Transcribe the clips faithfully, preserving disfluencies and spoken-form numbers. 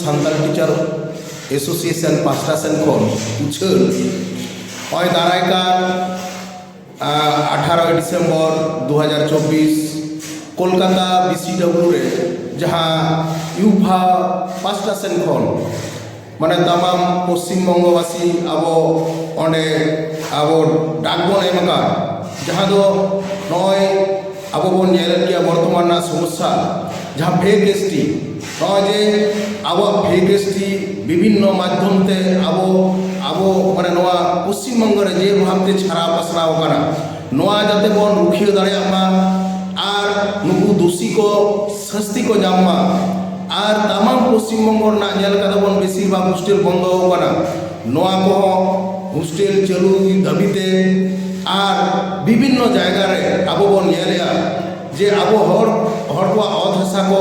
Santal teacher association ᱯᱟᱥᱴᱟ ᱥᱮᱱ ᱠᱷᱚᱱ ᱩᱪᱷᱟᱹᱱ ᱱᱚᱜᱼᱚᱭ ᱫᱟᱨᱟᱭ ᱠᱟᱱ ᱟᱴᱷᱟᱨᱚᱭ ᱰᱤᱥᱮᱢᱵᱚᱨ ᱫᱩ ᱦᱟᱡᱟᱨ ᱪᱚᱵᱵᱤᱥ ᱠᱳᱞᱠᱟᱛᱟ ᱵᱤᱥᱤᱰᱟᱵᱞᱤᱭᱩ ᱨᱮ ᱡᱟᱦᱟᱸ ᱭᱩᱯᱷᱟ ᱯᱟᱥᱴᱟ ᱥᱮᱱ ᱠᱷᱚᱱ ᱢᱟᱱᱮ ᱛᱟᱢᱟᱢ ᱯᱚᱥᱪᱤᱢ ᱵᱚᱝᱜᱚᱵᱟᱥᱤ ᱟᱵᱚ ᱚᱸᱰᱮ ᱟᱵᱚ ᱰᱟᱠ ᱵᱚᱱ ᱮᱢ ᱟᱠᱟᱫ, ᱡᱟᱦᱟᱸ ᱫᱚ ᱱᱚᱜᱼᱚᱭ ᱟᱵᱚ ᱵᱚᱱ ᱧᱮᱞᱮᱫ ᱜᱮᱭᱟ ᱵᱚᱨᱛᱚᱢᱟᱱ ᱨᱮᱱᱟᱜ ᱥᱚᱢᱚᱥᱥᱟ, ᱡᱟᱦᱟᱸ ᱯᱷᱮᱠ ᱮᱥ ᱴᱤ᱾ ᱱᱚᱜᱼᱚᱭ ᱡᱮ ᱟᱵᱚᱣᱟᱜ ᱯᱷᱮᱠ ᱮᱥ ᱴᱤ ᱵᱤᱵᱷᱤᱱᱱᱚ ᱢᱟᱫᱽᱫᱷᱚᱢ ᱛᱮ ᱟᱵᱚ ᱟᱵᱚ ᱢᱟᱱᱮ ᱱᱚᱣᱟ ᱯᱚᱥᱪᱤᱢ ᱵᱚᱝᱜᱚ ᱨᱮ ᱡᱮ ᱵᱷᱟᱵᱽ ᱛᱮ ᱪᱷᱟᱨᱟᱣ ᱯᱟᱥᱱᱟᱣ ᱟᱠᱟᱱᱟ, ᱱᱚᱣᱟ ᱡᱟᱛᱮ ᱵᱚᱱ ᱨᱩᱠᱷᱤᱭᱟᱹ ᱫᱟᱲᱮᱭᱟᱜ ᱢᱟ ᱟᱨ ᱱᱩᱠᱩ ᱫᱩᱥᱤ ᱠᱚ ᱥᱟᱹᱥᱛᱤ ᱠᱚ ᱧᱟᱢ ᱢᱟ᱾ ᱟᱨ ᱛᱟᱢᱟᱢ ᱯᱚᱥᱪᱤᱢ ᱵᱚᱝᱜᱚ ᱨᱮᱱᱟᱜ ᱧᱮᱞ ᱠᱟᱫᱟ ᱵᱚᱱ, ᱵᱮᱥᱤᱨ ᱵᱷᱟᱜᱽ ᱦᱳᱥᱴᱮᱞ ᱵᱚᱱᱫᱚ ᱟᱠᱟᱱᱟ᱾ ᱱᱚᱣᱟ ᱠᱚᱦᱚᱸ ᱦᱳᱥᱴᱮᱞ ᱪᱟᱹᱞᱩ ᱫᱟᱹᱵᱤ ᱛᱮ ᱟᱨ ᱵᱤᱵᱷᱤᱱᱱᱚ ᱡᱟᱭᱜᱟ ᱨᱮ ᱟᱵᱚ ᱵᱚᱱ ᱧᱮᱞᱮᱜᱼᱟ ᱡᱮ ᱟᱵᱚ ᱦᱚᱲ ᱦᱚᱲ ᱠᱚᱣᱟᱜ ᱚᱛ ᱦᱟᱥᱟ ᱠᱚ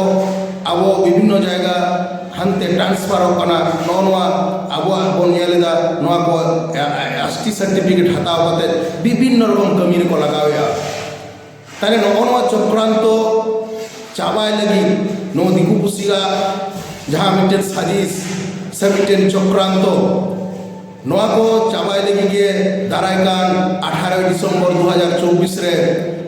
ᱟᱵᱚ ᱵᱤᱵᱷᱤᱱᱱᱚ ᱡᱟᱭᱜᱟ ᱦᱟᱱᱛᱮ ᱴᱨᱟᱱᱥᱯᱷᱟᱨᱚᱜ ᱠᱟᱱᱟ᱾ ᱱᱚᱜᱼᱚ ᱱᱚᱣᱟ ᱟᱵᱚᱣᱟᱜ ᱵᱚᱱ ᱧᱮᱞ ᱮᱫᱟ, ᱱᱚᱣᱟ ᱠᱚ ᱮᱥ ᱴᱤ ᱥᱟᱨᱴᱤᱯᱷᱤᱠᱮᱴ ᱦᱟᱛᱟᱣ ᱠᱟᱛᱮ ᱵᱤᱵᱷᱤᱱᱱᱚ ᱨᱚᱠᱚᱢ ᱠᱟᱹᱢᱤ ᱨᱮᱠᱚ ᱞᱟᱜᱟᱣᱮᱫᱼᱟ᱾ ᱛᱟᱦᱞᱮ ᱱᱚᱜᱼᱚ ᱱᱚᱣᱟ ᱪᱚᱠᱨᱟᱱᱛᱚ ᱪᱟᱵᱟᱭ ᱞᱟᱹᱜᱤᱫ ᱱᱚᱣᱟ ᱫᱤᱠᱩ ᱯᱩᱥᱤᱭᱟᱜ ᱡᱟᱦᱟᱸ ᱢᱤᱫᱴᱮᱱ ᱥᱟᱡᱤᱥ ᱥᱮ ᱢᱤᱫᱴᱮᱱ ᱪᱚᱠᱨᱟᱱᱛᱚ, ᱱᱚᱣᱟ ᱠᱚ ᱪᱟᱵᱟᱭ ᱞᱟᱹᱜᱤᱫ ᱜᱮ ᱫᱟᱨᱟᱭ ᱠᱟᱱ ᱟᱴᱷᱟᱨᱚᱭ ᱰᱤᱥᱮᱢᱵᱚᱨ ᱫᱩ ᱦᱟᱡᱟᱨ ᱪᱚᱵᱵᱤᱥ ᱨᱮ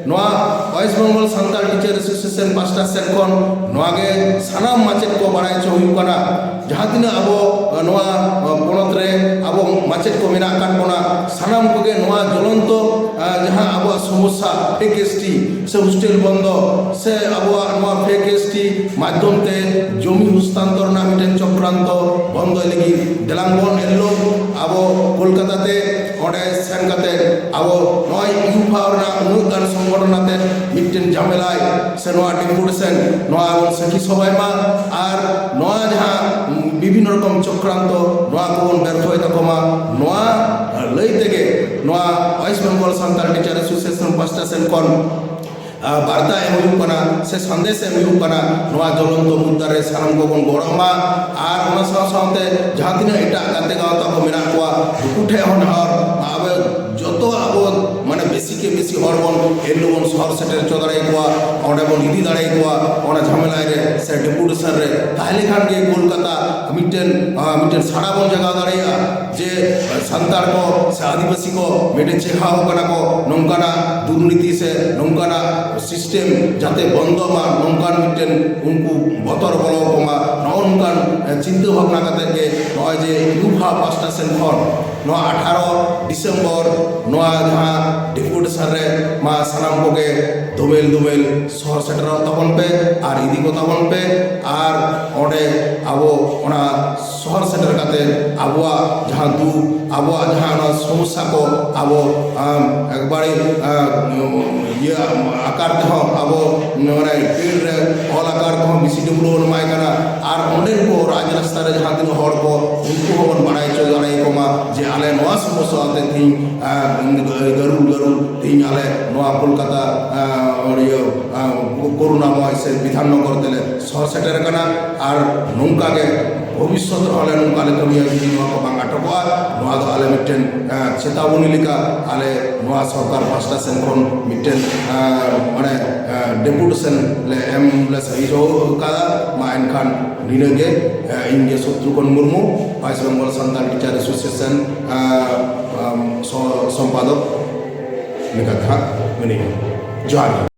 ᱱᱚᱣᱟ West Bengal Santal teacher association ᱯᱟᱥᱴᱟ ᱥᱮᱫ ᱠᱷᱚᱱ ᱱᱚᱣᱟ ᱜᱮ ᱥᱟᱱᱟᱢ ᱢᱟᱪᱮᱫ ᱠᱚ ᱵᱟᱲᱟᱭ ᱦᱚᱪᱚ ᱦᱩᱭᱩᱜ ᱠᱟᱱᱟ᱾ ᱡᱟᱦᱟᱸ ᱛᱤᱱᱟᱹᱜ ᱟᱵᱚ ᱱᱚᱣᱟ ᱯᱚᱱᱚᱛ ᱨᱮ ᱟᱵᱚ ᱢᱟᱪᱮᱫ ᱠᱚ ᱢᱮᱱᱟᱜ ᱟᱠᱟᱫ ᱵᱚᱱᱟ, ᱥᱟᱱᱟᱢ ᱠᱚᱜᱮ ᱱᱚᱣᱟ ᱡᱚᱞᱚᱱᱛᱚ, ᱟᱸ, ᱡᱟᱦᱟᱸ ᱟᱵᱚᱣᱟᱜ ᱥᱚᱢᱚᱥᱥᱟ ᱯᱷᱮᱠ ᱮᱥ ᱴᱤ ᱥᱮ ᱦᱳᱥᱴᱮᱞ ᱵᱚᱱᱫᱚ ᱥᱮ ᱟᱵᱚᱣᱟᱜ ᱱᱚᱣᱟ ᱯᱷᱮᱠ ᱮᱥ ᱴᱤ ᱢᱟᱫᱽᱫᱷᱚᱢ ᱛᱮ ᱡᱚᱢᱤ ᱦᱚᱥᱛᱟᱱᱛᱚᱨ ᱨᱮᱱᱟᱜ ᱢᱤᱫᱴᱮᱱ ᱪᱚᱠᱨᱟᱱᱛᱚ ᱵᱚᱱᱫᱚᱭ ᱞᱟᱹᱜᱤᱫ ᱫᱮᱞᱟᱝ ᱵᱚᱱ ᱮᱱᱦᱤᱞᱳᱜ ᱟᱵᱚ ᱠᱳᱞᱠᱟᱛᱟ ᱛᱮ ᱚᱸᱰᱮ ᱥᱮᱱ ᱠᱟᱛᱮ ᱟᱵᱚ ᱱᱚᱜᱼᱚᱭ ᱭᱩᱯᱷᱟ ᱨᱮᱱᱟᱜ ᱩᱱᱟᱹᱜ ᱜᱟᱱ ᱥᱚᱝᱜᱚᱴᱷᱚᱱ ᱟᱛᱮ ᱢᱤᱫᱴᱮᱱ ᱡᱷᱟᱢᱮᱞᱟᱭ ᱥᱮ ᱱᱚᱣᱟ ᱰᱮᱯᱩᱴᱮᱥᱚᱱ ᱱᱚᱣᱟ ᱵᱚᱱ ᱥᱟᱹᱠᱷᱤ ᱥᱚᱵᱷᱟᱭ ᱢᱟ᱾ ᱟᱨ ᱱᱚᱣᱟ ᱡᱟᱦᱟᱸ ᱵᱤᱵᱷᱤᱱᱱᱚ ᱨᱚᱠᱚᱢ ᱪᱚᱠᱨᱟᱱᱛᱚ, ᱱᱚᱣᱟ ᱠᱚᱵᱚᱱ ᱵᱮᱨᱛᱷᱚᱭ ᱛᱟᱠᱚ ᱢᱟ, ᱱᱚᱣᱟ ᱞᱟᱹᱭ ᱛᱮᱜᱮ ᱱᱚᱣᱟ West Bengal Santal teacher association ᱯᱟᱥᱴᱟ ᱥᱮᱱ ᱠᱷᱚᱱ ᱟᱨ ᱵᱟᱨᱛᱟ ᱮᱢ ᱦᱩᱭᱩᱜ ᱠᱟᱱᱟ ᱥᱮ ᱥᱟᱸᱫᱮᱥ ᱮᱢ ᱦᱩᱭᱩᱜ ᱠᱟᱱᱟ, ᱱᱚᱣᱟ ᱡᱚᱞᱚᱱᱛᱚ ᱢᱩᱫᱽᱫᱟ ᱨᱮ ᱥᱟᱱᱟᱢ ᱠᱚᱵᱚᱱ ᱜᱚᱲᱚᱜ ᱢᱟ᱾ ᱟᱨ ᱚᱱᱟ ᱥᱟᱶ ᱥᱟᱶᱛᱮ ᱡᱟᱦᱟᱸ ᱛᱤᱱᱟᱹᱜ ᱮᱴᱟᱜ ᱜᱟᱛᱮ ᱜᱟᱶᱛᱟ ᱠᱚ ᱢᱮᱱᱟᱜ ᱠᱚᱣᱟ, ᱩᱱᱠᱩ ᱴᱷᱮᱱ ᱦᱚᱸ ᱱᱮᱦᱚᱨ, ᱟᱵᱚ ᱡᱚᱛᱚ ᱟᱵᱚ ᱢᱟᱱᱮ ᱵᱮᱥᱤ ᱠᱮ ᱵᱮᱥᱤ ᱦᱚᱲ ᱵᱚᱱ ᱮᱱ ᱦᱤᱞᱳᱜ ᱵᱚᱱ ᱥᱚᱦᱚᱨ ᱥᱮᱴᱮᱨ ᱦᱚᱪᱚ ᱫᱟᱲᱮᱭᱟᱠᱚᱣᱟ, ᱚᱸᱰᱮ ᱵᱚᱱ ᱤᱫᱤ ᱫᱟᱲᱮᱭᱟᱠᱚᱣᱟ ᱚᱱᱟ ᱡᱷᱟᱢᱮᱞᱟ ᱨᱮ ᱥᱮ ᱰᱮᱯᱩᱴᱮᱥᱚᱱ ᱨᱮ᱾ ᱛᱟᱦᱚᱞᱮ ᱠᱷᱟᱱ ᱜᱮ ᱠᱳᱞᱠᱟᱛᱟ ᱢᱤᱫᱴᱮᱱ ᱟᱸ, ᱢᱤᱫᱴᱮᱱ ᱥᱟᱲᱟ ᱵᱚᱱ ᱡᱟᱜᱟᱣ ᱫᱟᱲᱮᱭᱟᱜᱼᱟ ᱡᱮ ᱥᱟᱱᱛᱟᱲ ᱠᱚ ᱥᱮ ᱟᱹᱫᱤᱵᱟᱹᱥᱤ ᱠᱚ ᱢᱤᱫᱴᱮᱱ ᱪᱮᱸᱜᱷᱟᱣ ᱠᱟᱱᱟ ᱠᱚ, ᱱᱚᱝᱠᱟᱱᱟᱜ ᱫᱩᱨᱱᱤᱛᱤ ᱥᱮ ᱱᱚᱝᱠᱟᱱᱟᱜ ᱥᱤᱥᱴᱮᱢ ᱡᱟᱛᱮ ᱵᱚᱱᱫᱚᱜ ᱢᱟ, ᱱᱚᱝᱠᱟᱱ ᱢᱤᱫᱴᱮᱱ ᱩᱱᱠᱩ ᱵᱚᱛᱚᱨ ᱵᱚᱞᱚ ᱟᱠᱚ ᱢᱟ, ᱱᱚᱜᱼᱚ ᱱᱚᱝᱠᱟᱱ ᱪᱤᱱᱛᱟᱹ ᱵᱷᱟᱵᱽᱱᱟ ᱠᱟᱛᱮ ᱜᱮ ᱱᱚᱜᱼᱚᱭ ᱡᱮ ᱭᱩᱵᱷᱟ ᱯᱟᱥᱴᱟ ᱥᱮᱱ ᱠᱷᱚᱱ ᱱᱚᱣᱟ ᱟᱴᱷᱟᱨᱚ ᱰᱤᱥᱮᱢᱵᱚᱨ ᱱᱚᱣᱟ ᱡᱟᱦᱟᱸ ᱰᱮᱯᱩᱴᱮᱥᱚᱱ ᱨᱮ ᱢᱟ ᱥᱟᱱᱟᱢ ᱠᱚᱜᱮ ᱫᱳᱢᱮᱞ ᱫᱳᱢᱮᱞ ᱥᱚᱦᱚᱨ ᱥᱮᱴᱮᱨᱚᱜ ᱛᱟᱵᱚᱱ ᱯᱮ ᱟᱨ ᱤᱫᱤ ᱠᱚ ᱛᱟᱵᱚᱱ ᱯᱮ᱾ ᱟᱨ ᱚᱸᱰᱮ ᱟᱵᱚ ᱚᱱᱟ ᱥᱚᱦᱚᱨ ᱥᱮᱴᱮᱨ ᱠᱟᱛᱮ ᱟᱵᱚᱣᱟᱜ ᱡᱟᱦᱟᱸ ᱫᱩᱠ, ᱟᱵᱚᱣᱟᱜ ᱡᱟᱦᱟᱸ ᱚᱱᱟ ᱥᱚᱢᱚᱥᱥᱟ ᱠᱚ ᱟᱵᱚ ᱟᱢ, ᱮᱠᱵᱟᱨᱮ ᱟᱢ, ᱤᱭᱟᱹ ᱟᱠᱟᱨ ᱛᱮᱦᱚᱸ ᱟᱵᱚ ᱢᱟᱱᱮ ᱯᱮᱲ ᱨᱮ ᱚᱞ ᱟᱠᱟᱨ ᱛᱮᱦᱚᱸ ᱵᱤᱥᱤ ᱰᱩᱵᱽᱞᱤ ᱵᱚᱱ ᱮᱢᱟᱭ ᱠᱟᱱᱟ᱾ ᱟᱨ ᱚᱸᱰᱮ ᱠᱚ ᱨᱟᱡᱽ ᱨᱟᱥᱛᱟ ᱨᱮ ᱡᱟᱦᱟᱸ ᱛᱤᱱᱟᱹᱜ ᱦᱚᱲ ᱠᱚ, ᱩᱱᱠᱩ ᱦᱚᱸᱵᱚᱱ ᱵᱟᱲᱟᱭ ᱦᱚᱪᱚ ᱫᱟᱲᱮᱭᱟᱠᱚ ᱢᱟ ᱡᱮ ᱟᱞᱮ ᱱᱚᱣᱟ ᱥᱚᱢᱚᱥᱥᱟ ᱟᱛᱮ ᱛᱮᱦᱮᱧ ᱟᱸ, ᱜᱟᱹᱨᱩᱲ ᱜᱟᱹᱨᱩᱲ ᱛᱮᱦᱮᱧ ᱟᱞᱮ ᱱᱚᱣᱟ ᱠᱳᱞᱠᱟᱛᱟ, ᱟᱸ, ᱤᱭᱟᱹ, ᱟᱸ, ᱠᱚᱨᱩᱱᱟᱢᱚᱭ ᱥᱮ ᱵᱤᱫᱷᱟᱱᱱᱚᱜᱚᱨ ᱛᱮᱞᱮ ᱥᱚᱦᱚᱨ ᱥᱮᱴᱮᱨ ᱟᱠᱟᱱᱟ᱾ ᱟᱨ ᱱᱚᱝᱠᱟ ᱜᱮ ᱵᱷᱚᱵᱤᱥᱥᱚᱛ ᱨᱮᱦᱚᱸ ᱟᱞᱮ ᱱᱚᱝᱠᱟ ᱞᱮ ᱠᱟᱹᱢᱤᱭᱟ, ᱡᱩᱫᱤ ᱱᱚᱣᱟ ᱠᱚ ᱵᱟᱝ ᱟᱴᱚᱠᱚᱜᱼᱟ᱾ ᱱᱚᱣᱟ ᱫᱚ ᱟᱞᱮ ᱢᱤᱫᱴᱮᱱ, ᱟᱸ, ᱪᱮᱛᱟᱣᱚᱱᱤ ᱞᱮᱠᱟ ᱟᱞᱮ ᱱᱚᱣᱟ ᱥᱚᱨᱠᱟᱨ ᱯᱟᱥᱴᱟ ᱥᱮᱱ ᱠᱷᱚᱱ ᱢᱤᱫᱴᱮᱱ, ᱟᱸ, ᱢᱟᱱᱮ, ᱟᱸ, ᱰᱮᱯᱩᱴᱮᱥᱚᱱ ᱞᱮ ᱮᱢ ᱞᱮ ᱥᱟᱹᱦᱤ ᱦᱚᱪᱚ ᱟᱠᱟᱫᱟ᱾ ᱢᱟ ᱮᱱᱠᱷᱟᱱ ᱱᱤᱱᱟᱹᱜ ᱜᱮ, ᱟᱸ, ᱤᱧ ᱜᱮ Satrughan Murmu, West Bengal Santal teacher association, ᱟᱸ, ᱟᱸ, ᱥᱚ-, ᱥᱚᱢᱯᱟᱫᱚᱠ ᱞᱮᱠᱟᱛᱮ ᱦᱟᱸᱜ ᱢᱮᱱᱟᱹᱧᱟ᱾ ᱡᱚᱦᱟᱨ ᱜᱮ᱾